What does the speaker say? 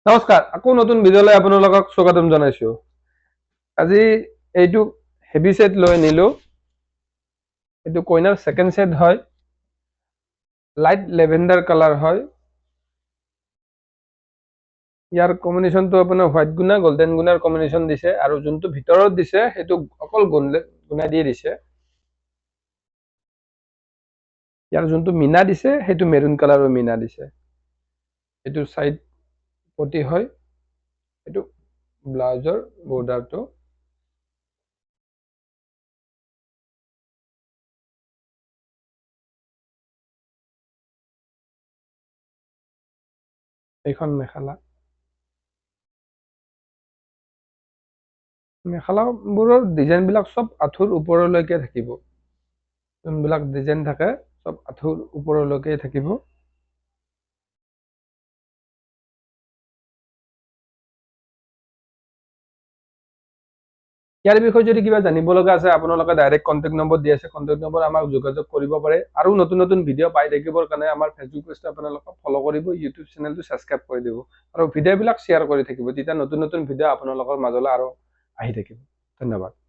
নমস্কাৰ, আকৌ নতুন ভিডিঅ'লৈ আপোনালোকক স্বাগতম জনাইছোঁ। আজি এইটো হেভি ছেট লৈ আনিলোঁ। এইটো কইনাৰ ছেকেণ্ড ছেট হয়, লাইট লেভেণ্ডাৰ কালাৰ হয়। ইয়াৰ কম্বিনেশ্যনটো আপোনাৰ হোৱাইট গুণা গল্ডেন গুণাৰ কম্বিনেশ্যন দিছে, আৰু যোনটো ভিতৰত দিছে সেইটো অকল গুণা দিয়ে দিছে। ইয়াৰ যোনটো মীনা দিছে সেইটো মেৰুন কালাৰৰ মীনা দিছে। এইটো চাইড পটি হয়, এইটো ব্লাউজৰ বৰ্ডাৰটো। এইখন মেখেলা, মেখেলাবোৰৰ ডিজাইনবিলাক চব আঁঠুৰ ওপৰলৈকে থাকিব। যোনবিলাক ডিজাইন থাকে চব আঁঠুৰ ওপৰলৈকে থাকিব। ইয়াৰ বিষয়ে যদি কিবা জানিব লগা আছে আপোনালোকে ডাইৰেক্ট কণ্টেক্ট নম্বৰ দি আছে, কণ্টেক্ট নম্বৰ আমাক যোগাযোগ কৰিব পাৰে। আৰু নতুন নতুন ভিডিঅ' পাই থাকিবৰ কাৰণে আমাৰ ফেচবুক পেজটো আপোনালোকে ফ'ল' কৰিব, ইউটিউব চেনেলটো ছাবস্ক্ৰাইব কৰি দিব আৰু ভিডিঅ'বিলাক শ্বেয়াৰ কৰি থাকিব। তেতিয়া নতুন নতুন ভিডিঅ' আপোনালোকৰ মাজলৈ আৰু আহি থাকিব। ধন্যবাদ।